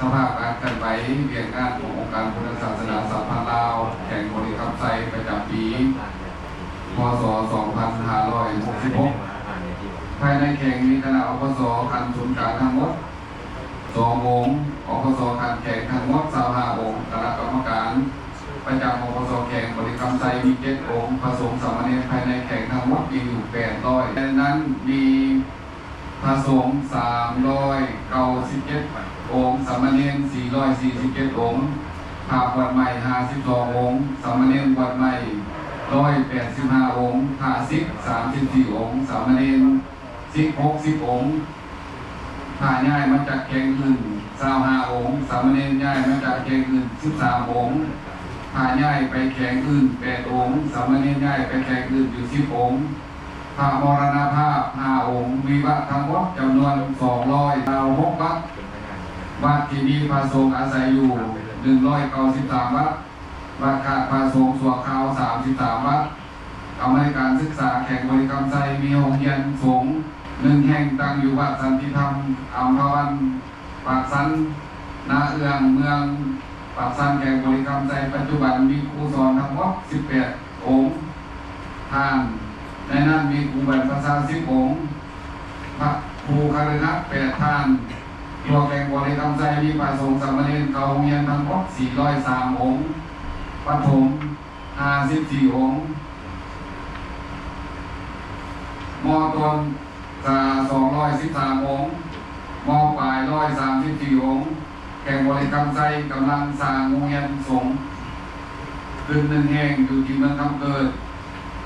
ສະພາບການເຄື່ອນໄຫວວຽກງານຂອງອົງການພຸດທະສາສະໜາສະຫະພັນລາວ ແຂວງບໍລິຄຳໄຊ ປະຈຳປີ ພ.ສ. ສອງພັນຫ້າຮ້ອຍຫົກສິບຫົກ ພາຍໃນແຂວງມີຄະນະ ອພສ ຂັ້ນສູນກາງທັງໝົດ ສອງອົງ, ອພສ ຂັ້ນແຂວງທັງໝົດ ຊາວຫ້າອົງ, ຄະນະກຳມະການປະຈຳ ອພສ ແຂວງບໍລິຄຳໄຊ ມີເຈັດອົງ, ພະສົງສາມະເນນພາຍໃນແຂວງທັງໝົດມີຢູ່ແປດຮ້ອຍ, ໃນນັ້ນມີ ພະສົງສາມຮ້ອຍເກົ້າສິບເຈັດອົງ, ສາມະເນນສີ່ຮ້ອຍສີ່ສິບເຈັດອົງ, ພະບວດໃໝ່ຫ້າສິບສອງອົງ, ສາມະເນນບວດໃໝ່ຮ້ອຍແປດສິບຫ້າອົງ, ພະສິກສາມສິບສີ່ອົງ, ສາມະເນນສິກຫົກສິບອົງ, ພະຍ້າຍມາຈາກແຂວງອື່ນຊາວຫ້າອົງ, ສາມະເນນຍ້າຍມາຈາກແຂວງອື່ນສິບສາມອົງ, ພະຍ້າຍໄປແຂວງອື່ນແປດອົງ, ສາມະເນນຍ້າຍໄປແຂວງອື່ນຢູ່ສິບອົງ, ພະມໍລະນະພາບຫ້າອົງ, ມີວັດທັງໝົດຈຳນວນສອງຮ້ອຍຊາວຫົກວັດ, ວັດທີ່ມີພະສົງອາໄສຢູ່ໜຶ່ງຮ້ອຍເກົ້າສິບສາມວັດ, ວັດຂາດພະສົງຊົ່ວຄາວສາມສິບສາມວັດ. ກຳມາທິການສຶກສາແຂວງບໍລິຄຳໄຊມີໂຮງຮຽນສົງໜຶ່ງແຫ່ງ ຕັ້ງຢູ່ວັດສັນຕິທຳ ອຳພະວັນ ປາກຊັນ ນາເອື້ອງ ເມືອງປາກຊັນ ແຂວງບໍລິຄຳໄຊ. ປັດຈຸບັນມີຄູສອນທັງໝົດສິບແປດອົງທ່ານ, ໃນນັ້ນມີຄູບັນພະຊາສິບອົງ, ພະຄູຄະລືຫັດແປດທ່ານ. ທົ່ວແຂວງບໍລິຄຳໄຊມີພະສົງສາມະເນນເຂົ້າໂຮງຮຽນທັງໝົດສີ່ຮ້ອຍສາມອົງ, ປະຖົມ ຫ້າສິບສີ່ອົງ, ມໍຕົ້ນກະສອງຮ້ອຍສິບສາມອົງ, ມໍປາຍຮ້ອຍສາມສິບສີ່ອົງ. ແຂວງບໍລິຄຳໄຊກຳລັງສ້າງໂຮງຮຽນສົງຂຶ້ນໜຶ່ງແຫ່ງຢູ່ທີ່ເມືອງຄຳເກີດ.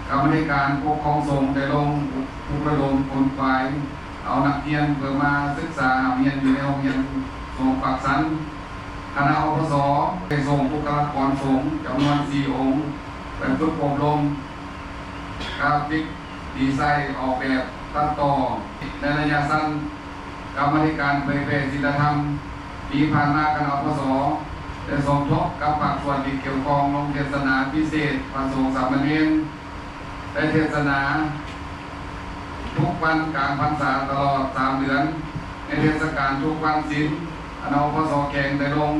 ກຳມາທິການປົກຄອງສົງໄດ້ລົງປຸກລະດົມຂົນຂວາຍເອົານັກຮຽນເພື່ອມາສຶກສາຮ່ຳຮຽນຢູ່ໃນໂຮງຮຽນສົງປາກຊັນ. ຄະນະ ອພສ ໄດ້ສົ່ງບຸກຄະລາກອນສົງຈຳນວນສີ່ອົງໄປຝຶກອົບຮົມກຣາຟິກ ດີໄຊ ອອກແບບ ຕັດຕໍ່. ໃນໄລຍະສັ້ນ, ກຳມາທິການເຜີຍແຜ່ສິນລະທຳ ປີຜ່ານມາ ຄະນະ ອພສ ໄດ້ສົມທົບກັບພາກສ່ວນທີ່ກ່ຽວຂ້ອງລົງເທດສະໜາພິເສດພະສົງສາມະເນນ ໄດ້ເທດສະໜາທຸກວັນກາງພັນສາຕະຫຼອດສາມເດືອນ. ໃນເທດສະການທຸກວັນສິນ, ຄະນະ ອພສ ແຂວງໄດ້ລົງ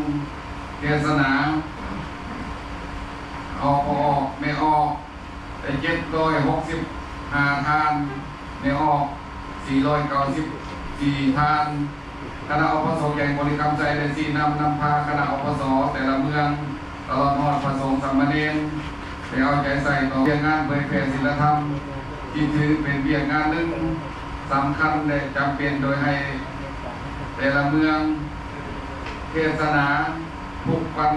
ເທດສະໜາ ອອກພໍ່ອອກແມ່ອອກ ໄດ້ເຈັດຮ້ອຍຫົກສິບຫ້າທ່ານ, ແມ່ອອກສີ່ຮ້ອຍເກົ້າສິບສີ່ທ່ານ. ຄະນະ ອພສ ແຂວງບໍລິຄຳໄຊ ໄດ້ຊີ້ນຳນຳພາຄະນະ ອພສ ແຕ່ລະເມືອງ ຕະຫຼອດຮອດພະສົງສາມະເນນ ໄດ້ເອົາໃຈໃສ່ຕໍ່ວຽກງານເຜີຍແຜ່ສິນລະທຳ ທີ່ຖືເປັນວຽກງານໜຶ່ງສຳຄັນ ແລະ ຈຳເປັນ, ໂດຍໃຫ້ແຕ່ລະເມືອງເທດສະໜາ ທຸກວັນ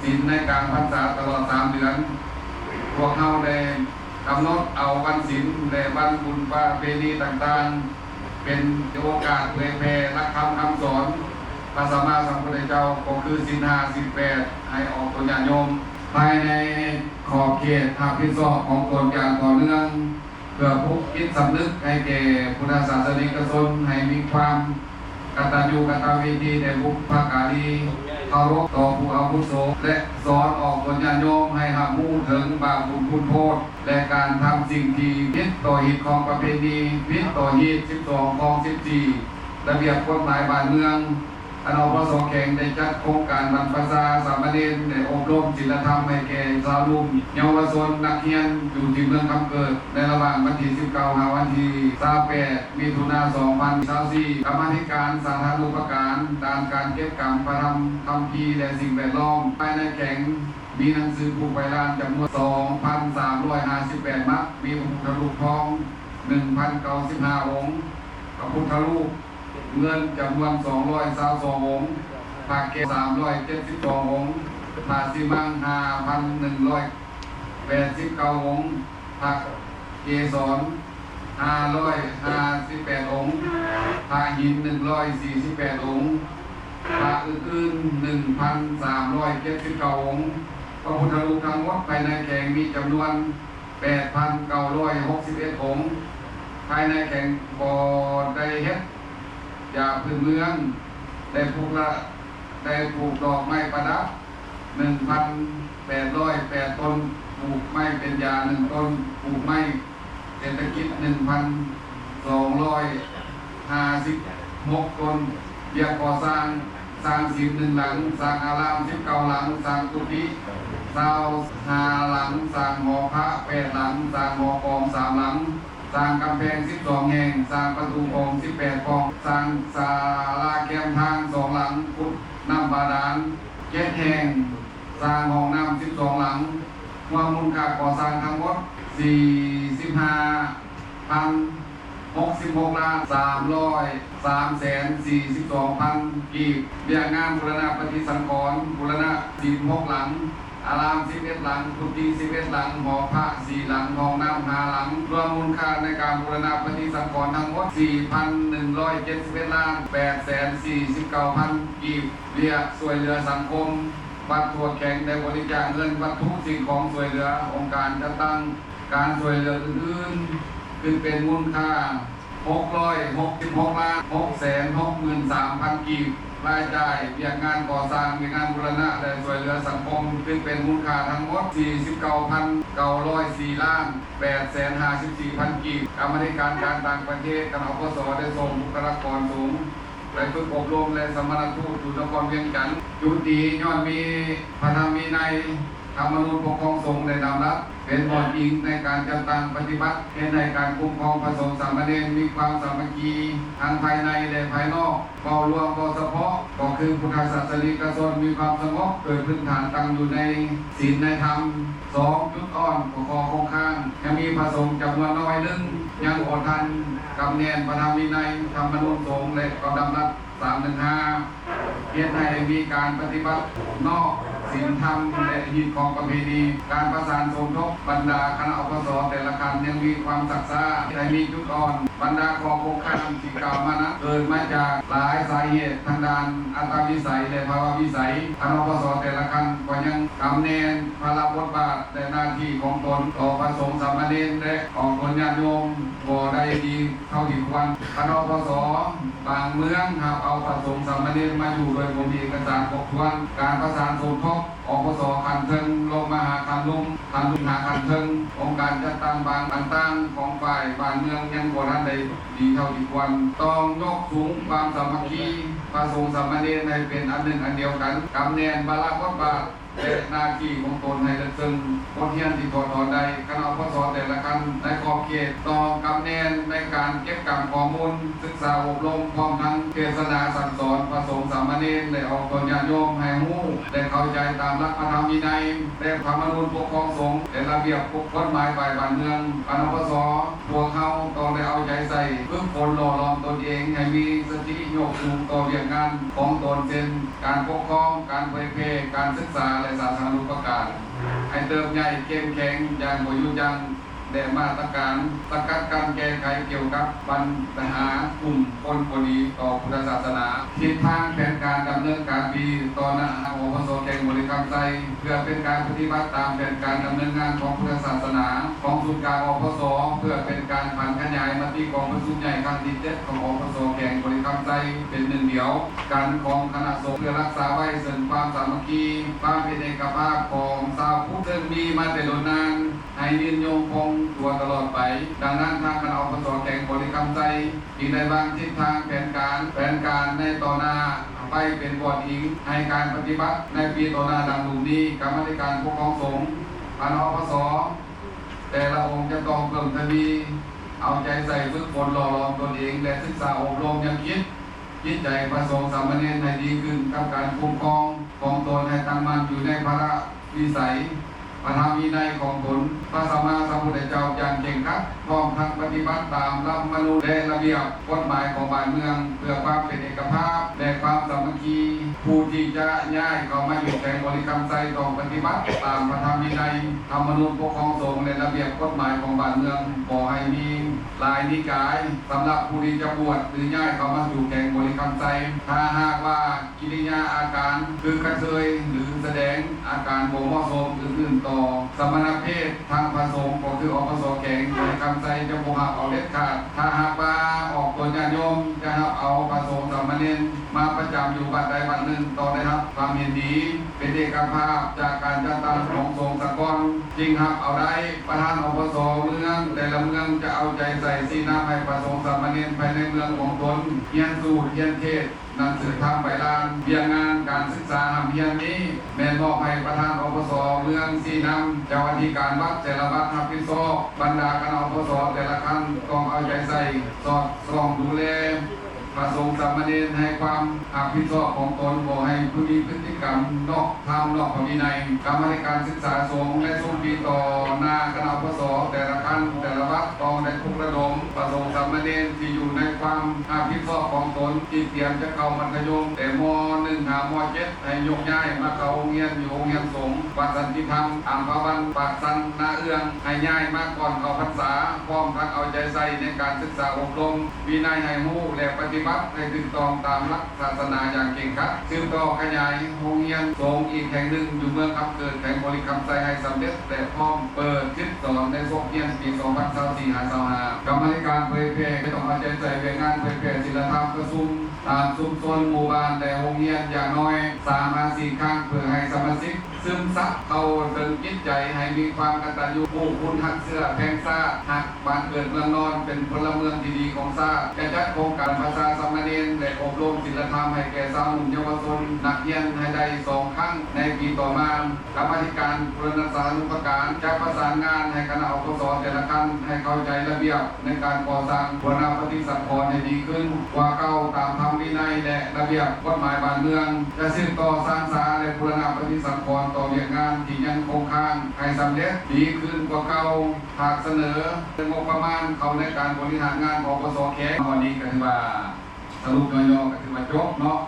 ສິນໃນກາງພັນສາຕະຫຼອດສາມເດືອນ. ພວກເຮົາໄດ້ກຳນົດເອົາວັນສິນ ແລະ ວັນບຸນປະເພນີຕ່າງໆ ເປັນໂອກາດເຜີຍແຜ່ຫຼັກທຳຄຳສອນພະສຳມາສຳພຸດທະເຈົ້າ, ກໍຄືສິນຫ້າ ສິນແປດ ໃຫ້ອອກຕົນຍາດໂຍມ. ພາຍໃນຂອບເຂດຮັບຜິດຊອບຂອງຕົນຢ່າງຕໍ່ເນື່ອງ, ເພື່ອປຸກຈິດສຳນຶກໃຫ້ແກ່ພຸດທະສາສະນິກະຊົນ ໃຫ້ມີຄວາມກະຕັນຍູກະຕະເວທີແດ່ບຸບພະກາລີ, ເຄົາລົບຕໍ່ຜູ້ອາວຸໂສ ແລະ ສອນອອກຕົນຍາດໂຍມໃຫ້ຮັບຮູ້ເຖິງບາບບຸນຄຸນໂທດ ແລະ ການທຳສິ່ງທີ່ຜິດຕໍ່ຮີດຄອງປະເພນີ, ຜິດຕໍ່ຮີດສິບສອງ ຄອງສິບສີ່ ລະບຽບກົດໝາຍບ້ານເມືອງ. ຄະນະ ອພສ ແຂວງໄດ້ຈັດໂຄງການບັນພະຊາສາມະເນນ ແລະ ອົບຮົມສິນລະທຳໃຫ້ແກ່ຊາວໜຸ່ມ, ເຍົາວະຊົນ, ນັກຮຽນ ຢູ່ທີ່ເມືອງຄຳເກີດ ໃນລະຫວ່າງວັນທີສິບເກົ້າ ຫາວັນທີຊາວແປດ ມິຖຸນາ ສອງພັນຊາວສີ່. ກຳມາທິການສາທາລະນຸປະການ ດ້ານການເກັບກຳພະທຳຄຳພີ ແລະ ສິ່ງແວດລ້ອມ. ພາຍໃນແຂວງມີໜັງສືຜູກໃບລານຈຳນວນສອງພັນສາມຮ້ອຍຫ້າສິບແປດມັດ, ມີພະພຸດທະຮູບທອງໜຶ່ງພັນເກົ້າສິບຫ້າອົງ, ພະພຸດທະຮູບ ເງິນຈຳນວນສອງຮ້ອຍຊາວສອງອົງ, ພະແກ້ວສາມຮ້ອຍເຈັດສິບສອງອົງ, ພະສີມັງຫ້າພັນໜຶ່ງຮ້ອຍແປດສິບເກົ້າອົງ, ພະເກສອນຫ້າຮ້ອຍຫ້າສິບແປດອົງ, ພະຫີນໜຶ່ງຮ້ອຍສີ່ສິບແປດອົງ, ພະອື່ນໆໜຶ່ງພັນສາມຮ້ອຍເຈັດສິບເກົ້າອົງ. ພະພຸດທະຮູບທັງໝົດພາຍໃນແຂວງມີຈຳນວນ ແປດພັນເກົ້າຮ້ອຍຫົກສິບເອັດອົງ. ພາຍໃນແຂວງບໍ່ໄດ້ເຮັດຢາພື້ນເມືອງ, ໄດ້ປູກລະ ໄດ້ປູກດອກໄມ້ປະດັບໜຶ່ງພັນແປດຮ້ອຍແປດຕົ້ນ, ປູກໄມ້ເປັນຢາໜຶ່ງຕົ້ນ, ປູກໄມ້ເສດຖະກິດໜຶ່ງພັນສອງຮ້ອຍຫ້າສິບຫົກຕົ້ນ, ວຽກກໍ່ສ້າງ ສ້າງສິມໜຶ່ງຫຼັງ, ສ້າງອາລາມສິບເກົ້າຫຼັງ, ສ້າງກຸຕິຊາວຫ້າຫຼັງ, ສ້າງຫໍພະແປດຫຼັງ, ສ້າງຫໍກອງສາມຫຼັງ, ສ້າງກຳແພງສິບສອງແຫ່ງ, ສ້າງປະຕູໂຂງສິບແປດປ່ອງ, ສ້າງສາລາແຄມທາງສອງຫຼັງ, ຂຸດນ້ຳບາດານເຈັດແຫ່ງ, ສ້າງຫ້ອງນ້ຳສິບສອງຫຼັງ, ຮວມມູນຄ່າກໍ່ສ້າງທັງໝົດສີ່ສິບຫ້າພັນຫົກສິບຫົກລ້ານສາມຮ້ອຍສາມແສນສີ່ສິບສອງພັນກີບ. ວຽກງານບູລະນະປະຕິສັງຂອນ, ບູລະນະສິມຫົກຫຼັງ, ອາລາມສິບເອັດຫຼັງ, ກຸຕິສິບເອັດຫຼັງ, ຫໍພະສີ່ຫຼັງ, ຫ້ອງນ້ຳຫ້າຫຼັງ, ລວມມູນຄ່າໃນການບູລະນະປະຕິສັງຂອນທັງໝົດສີ່ພັນໜຶ່ງຮ້ອຍເຈັດສິບເອັດລ້ານແປດແສນສີ່ສິບເກົ້າພັນກີບ. ວຽກຊ່ວຍເຫຼືອສັງຄົມ, ວັດທວດແຂງໄດ້ບໍລິຈາກເງິນ, ວັດຖຸ, ສິ່ງຂອງຊ່ວຍເຫຼືອ, ອົງການຈັດຕັ້ງການຊ່ວຍເຫຼືອອື່ນໆ ຂຶ້ນເປັນມູນຄ່າຫົກຮ້ອຍຫົກສິບຫົກລ້ານຫົກແສນຫົກໝື່ນສາມພັນກີບ. ລາຍຈ່າຍວຽກງານກໍ່ສ້າງ, ວຽກງານບູລະນະ ແລະ ຊ່ວຍເຫຼືອສັງຄົມ ຂຶ້ນເປັນມູນຄ່າທັງໝົດສີ່ສິບເກົ້າພັນເກົ້າຮ້ອຍສີ່ລ້ານແປດແສນຫ້າສິບສີ່ພັນກີບ. ກຳມາທິການການຕ່າງປະເທດ ຄະນະ ອພສ ໄດ້ສົ່ງບຸກຄະລາກອນສູງ ໄປຝຶກອົບຮົມ ແລະ ສຳມະນະທູດຢູ່ນະຄອນວຽງຈັນ. ຈຸດນີ້ຍ້ອນມີພະທຳວິໄນ, ທຳມະນູນປົກຄອງສົງ ແລະ ດຳລັດ ເປັນບ່ອນອີງໃນການຈັດຕັ້ງປະຕິບັດ, ເຮັດໃຫ້ການຄຸ້ມຄອງພະສົງສາມະເນນມີຄວາມສາມັກຄີທັງພາຍໃນ ແລະ ພາຍນອກ. ເວົ້າລວມ, ເວົ້າສະເພາະ ກໍຄືພຸດທະສາສະນິກະຊົນມີຄວາມສະຫງົບໂດຍພື້ນຖານຕັ້ງຢູ່ໃນສິນໃນທຳ. ສອງ, ຈຸດອ່ອນ ຂໍ້ຄົງຄ້າງ ຍັງມີພະສົງຈຳນວນນ້ອຍໜຶ່ງ ຍັງບໍ່ທັນກຳແໜ້ນພະທຳວິໄນ, ທຳມະນູນສົງ ແລະ ກໍດຳລັດ ສາມໜຶ່ງຫ້າ ເຮັດໃຫ້ມີການປະຕິບັດນອກສິນທຳ ແລະ ຮີດຄອງປະເພນີ. ການປະສານສົມທົບບັນດາຄະນະ ອພສ ແຕ່ລະຂັ້ນຍັງມີຄວາມຊັກຊ້າ ແລະ ມີຈຸດອ່ອນ. ບັນດາຂໍ້ຄົງຄ້າງທີ່ກ່າວມານັ້ນ ເກີດມາຈາກຫຼາຍສາເຫດທາງດ້ານອັດຕະວິໄສ ແລະ ພາວະວິໄສ. ຄະນະ ອພສ ແຕ່ລະຂັ້ນກໍຍັງກຳແໜ້ນພາລະບົດບາດ ແລະ ໜ້າທີ່ຂອງຕົນຕໍ່ພະສົງສາມະເນນ ແລະ ອອກຕົນຍາດໂຍມບໍ່ໄດ້ດີເທົ່າທີ່ຄວນ. ຄະນະ ອພສ ບາງເມືອງຮັບເອົາພະສົງສາມະເນນມາຢູ່ໂດຍບໍ່ມີເອກະສານຄົບຖ້ວນ. ການປະສານສົມທົບ ອພສ ຂັ້ນເທິງ ລົງມາຫາຂັ້ນລຸ່ມ, ຂັ້ນລຸ່ມຫາຂັ້ນເທິງ, ອົງການຈັດຕັ້ງບາງຕ່າງໆຂອງຝ່າຍບ້ານເມືອງຍັງບໍ່ທັນໄດ້ດີເທົ່າທີ່ຄວນ. ຕ້ອງຍົກສູງຄວາມສາມັກຄີພະສົງສາມະເນນໃຫ້ເປັນອັນໜຶ່ງອັນດຽວກັນ, ກຳແໜ້ນພາລະບົດບາດ ແລະ ໜ້າທີ່ຂອງຕົນໃຫ້ເລິກເຊິ່ງ. ບົດຮຽນທີ່ຖອດຖອນໄດ້, ຄະນະ ອພສ ແຕ່ລະຂັ້ນໃນຂອບເຂດຕ້ອງກຳແໜ້ນໃນການເກັບກຳຂໍ້ມູນ, ສຶກສາອົບຮົມ ພ້ອມທັງເທດສະໜາສັ່ງສອນພະສົງສາມະເນນ ແລະ ອອກຕົນຍາດໂຍມໃຫ້ຮູ້ ແລະ ເຂົ້າໃຈຕາມຫຼັກພະທຳວິໄນ ແລະ ທຳມະນູນປົກຄອງສົງ ແລະ ລະບຽບກົດໝາຍຝ່າຍບ້ານເມືອງ. ຄະນະ ອພສ ພວກເຮົາຕ້ອງໄດ້ເອົາໃຈໃສ່ຝຶກຝົນຫຼໍ່ຫຼອມຕົນເອງໃຫ້ມີສະຕິຍົກສູງຕໍ່ວຽກງານຂອງຕົນ ເຊັ່ນ ການປົກຄອງ, ການເຜີຍແຜ່, ການສຶກສາ ແລະ ສາທາລະນະປະການ ໃຫ້ເຕີບໃຫຍ່ເຂັ້ມແຂງຢ່າງບໍ່ຢຸດຢັ້ງ ແລະ ມາດຕະການສະກັດກັ້ນແກ້ໄຂກ່ຽວກັບບັນຫາກຸ່ມຄົນບໍ່ດີຕໍ່ພຸດທະສາສະໜາ. ທິດທາງແຜນການດຳເນີນການປີຕໍ່ໜ້າ ອພສ ແຂວງບໍລິຄຳໄຊ ເພື່ອເປັນການປະຕິບັດຕາມແຜນການດຳເນີນງານຂອງພຸດທະສາສະໜາຂອງສູນກາງ ອພສ ເພື່ອເປັນການຜັນຂະຫຍາຍມະຕິກອງປະຊຸມໃຫຍ່ຄັ້ງທີເຈັດຂອງ ອພສ ແຂວງບໍລິຄຳໄຊ ເປັນໜຶ່ງດຽວກັນຂອງຄະນະສົງ ເພື່ອຮັກສາໄວ້ເຊິ່ງຄວາມສາມັກຄີ, ຄວາມເປັນເອກະພາບຂອງຊາວພຸດ ເຊິ່ງມີມາແຕ່ດົນນານ ໃຫ້ຍືນຍົງຄົງຕົວຕະຫຼອດໄປ. ດັ່ງນັ້ນ, ທາງຄະນະ ອພສ ແຂວງບໍລິຄຳໄຊ ຈຶ່ງໄດ້ວາງທິດທາງແຜນການ, ແຜນການໃນຕໍ່ໜ້າໄວ້ເປັນບ່ອນອີງໃຫ້ການປະຕິບັດໃນປີຕໍ່ໜ້າ. ດັ່ງລຸ່ມນີ້, ກຳມາທິການປົກຄອງສົງ ຄະນະ ອພສ ແຕ່ລະອົງຈະຕ້ອງເພີ່ມທະວີເອົາໃຈໃສ່ຝຶກຝົນຫຼໍ່ຫຼອມຕົນເອງ ແລະ ສຶກສາອົບຮົມແນວຄິດ, ຈິດໃຈພະສົງສາມະເນນໃຫ້ດີຂຶ້ນກັບການຄຸ້ມຄອງຂອງຕົນ, ໃຫ້ຕັ້ງໝັ້ນຢູ່ໃນພາລະວິໄສ ພະທຳວິໄນຂອງຕົນ ພະສຳມາສຳພຸດທະເຈົ້າຢ່າງເຄັ່ງຄັດ, ພ້ອມທັງປະຕິບັດຕາມລັດຖະທຳມະນູນ ແລະ ລະບຽບກົດໝາຍຂອງບ້ານເມືອງ ເພື່ອຄວາມເປັນເອກະພາບ ແລະ ຄວາມສາມັກຄີ. ຜູ້ທີ່ຈະຍ້າຍເຂົ້າມາຢູ່ແຂວງບໍລິຄຳໄຊ ຕ້ອງປະຕິບັດຕາມພະທຳວິໄນ, ທຳມະນູນປົກຄອງສົງ ແລະ ລະບຽບກົດໝາຍຂອງບ້ານເມືອງ, ບໍ່ໃຫ້ມີຫຼາຍນິກາຍ. ສຳລັບຜູ້ທີ່ຈະບວດ ຫຼື ຍ້າຍເຂົ້າມາສູ່ແຂວງບໍລິຄຳໄຊ, ຖ້າຫາກວ່າ ກິລິຍາອາການຄືກະເທີຍ ຫຼື ສະແດງອາການບໍ່ເໝາະສົມອື່ນໆຕໍ່ສະມະນະເພດ, ທາງພະສົງ ກໍຄື ອພສ ແຂວງບໍລິຄຳໄຊ ຈະບໍ່ຮັບເອົາເດັດຂາດ. ຖ້າຫາກວ່າອອກຕົນຍາດໂຍມ ຈະຮັບເອົາພະສົງສາມະເນນມາປະຈຳຢູ່ວັດໃດວັດ ໜຶ່ງ ຕ້ອງໄດ້ຮັບຄວາມເຫັນດີ ເປັນເອກະພາບຈາກການຈັດຕັ້ງຂອງສົງສະກອນ ຈຶ່ງຮັບເອົາໄດ້. ປະທານ ອພສ ເມືອງແຕ່ລະເມືອງຈະເອົາໃຈໃສ່ຊີ້ນຳໃຫ້ພະສົງສາມະເນນພາຍໃນເມືອງຂອງຕົນ ຮຽນສູດ ຮຽນເທດ ໜັງສືທຳໃບລານ. ວຽກງານການສຶກສາຮ່ຳຮຽນນີ້ ແມ່ນມອບໃຫ້ປະທານ ອພສ ເມືອງຊີ້ນຳ, ເຈົ້າອະທິການວັດແຕ່ລະວັດຮັບຜິດຊອບ, ບັນດາຄະນະ ອພສ ແຕ່ລະຂັ້ນຕ້ອງເອົາໃຈໃສ່ ສອດສ່ອງດູແລ ພະສົງສາມະເນນໃຫ້ຄວາມຮັບຜິດຊອບຂອງຕົນ, ບໍ່ໃຫ້ມີພຶດຕິກຳນອກທຳນອກພະວິໄນ. ກຳມາທິການສຶກສາສົງ ແລະ ຊຸມປີຕໍ່ໜ້າຄະນະ ອພສ ແຕ່ລະຂັ້ນແຕ່ລະວັດ ຕ້ອງໄດ້ປຸກລະດົມພະສົງສາມະເນນທີ່ຢູ່ໃນຄວາມຮັບຜິດຊອບຂອງຕົນ ທີ່ຕຽມຈະເຂົ້າມັດທະຍົມແຕ່ ມ.ໜຶ່ງ ຫາ ມ.ເຈັດ ໃຫ້ຍົກຍ້າຍມາເຂົ້າໂຮງຮຽນຢູ່ໂຮງຮຽນສົງວັດສັນຕິທຳ ອຳເພີວັນປາກຊັນ ນາເອື້ອງ ໃຫ້ຍ້າຍມາກ່ອນເຂົ້າພັນສາ, ພ້ອມທັງເອົາໃຈໃສ່ໃນການສຶກສາອົບຮົມ ວິໄນໃຫ້ຮູ້ ແລະ ປະຕິບັດໃຫ້ຖືກຕ້ອງຕາມຫຼັກສາສະໜາຢ່າງເຄັ່ງຄັດ, ສືບຕໍ່ຂະຫຍາຍໂຮງຮຽນສົງອີກແຫ່ງໜຶ່ງຢູ່ເມືອງຄຳເກີດ ແຂວງບໍລິຄຳໄຊ ໃຫ້ສຳເລັດ ແລະ ພ້ອມເປີດສິດສອນໃນສົກຮຽນປີສອງພັນຊາວສີ່ ຫາ ຊາວຫ້າ. ກຳມາທິການເຜີຍແຜ່ຈະຕ້ອງເອົາໃຈໃສ່ວຽກງານເຜີຍແຜ່ສິນລະທຳ, ປະຊຸມຕາມຊຸມຊົນ, ໝູ່ບ້ານ ແລະ ໂຮງຮຽນຢ່າງໜ້ອຍສາມຫາສີ່ຄັ້ງ ເພື່ອໃຫ້ສະມາຊິກ ຊຶມຊັບເຂົ້າເຖິງຈິດໃຈ ໃຫ້ມີຄວາມກະຕັນຍູຮູ້ຄຸນ, ຮັກເຊື້ອແພງຊາດ, ຮັກບ້ານເກີດເມືອງນອນ, ເປັນພົນລະເມືອງທີ່ດີຂອງຊາດ. ຈະຈັດໂຄງການບັນພະຊາສາມະເນນ ແລະ ອົບຮົມສິນລະທຳໃຫ້ແກ່ຊາວໜຸ່ມເຍົາວະຊົນນັກຮຽນໃຫ້ໄດ້ສອງຄັ້ງໃນປີຕໍ່ມາ. ກຳມາທິການບູລະນະສານຸປະການຈະປະສານງານໃຫ້ຄະນະ ອພສ ແຕ່ລະຂັ້ນໃຫ້ເຂົ້າໃຈລະບຽບ ໃນການກໍ່ສ້າງບູລະນະປະຕິສັງຂອນໃຫ້ດີຂຶ້ນກວ່າເກົ່າ ຕາມທຳວິໄນ ແລະ ລະບຽບກົດໝາຍບ້ານເມືອງ. ຈະສືບຕໍ່ສ້າງສາ ແລະ ບູລະນະປະຕິສັງຂອນຕໍ່ວຽກງານທີ່ຍັງຄົງຄ້າງໃຫ້ສຳເລັດດີຂຶ້ນກວ່າເກົ່າ. ຫາກສະເໜີງົບປະມານເຂົ້າໃນການບໍລິຫານງານ ອພສ ແຂວງ. ຕອນນີ້ກໍຖືວ່າສະຫຼຸບຫຍໍ້ໆ ກໍຖືວ່າຈົບເນາະ.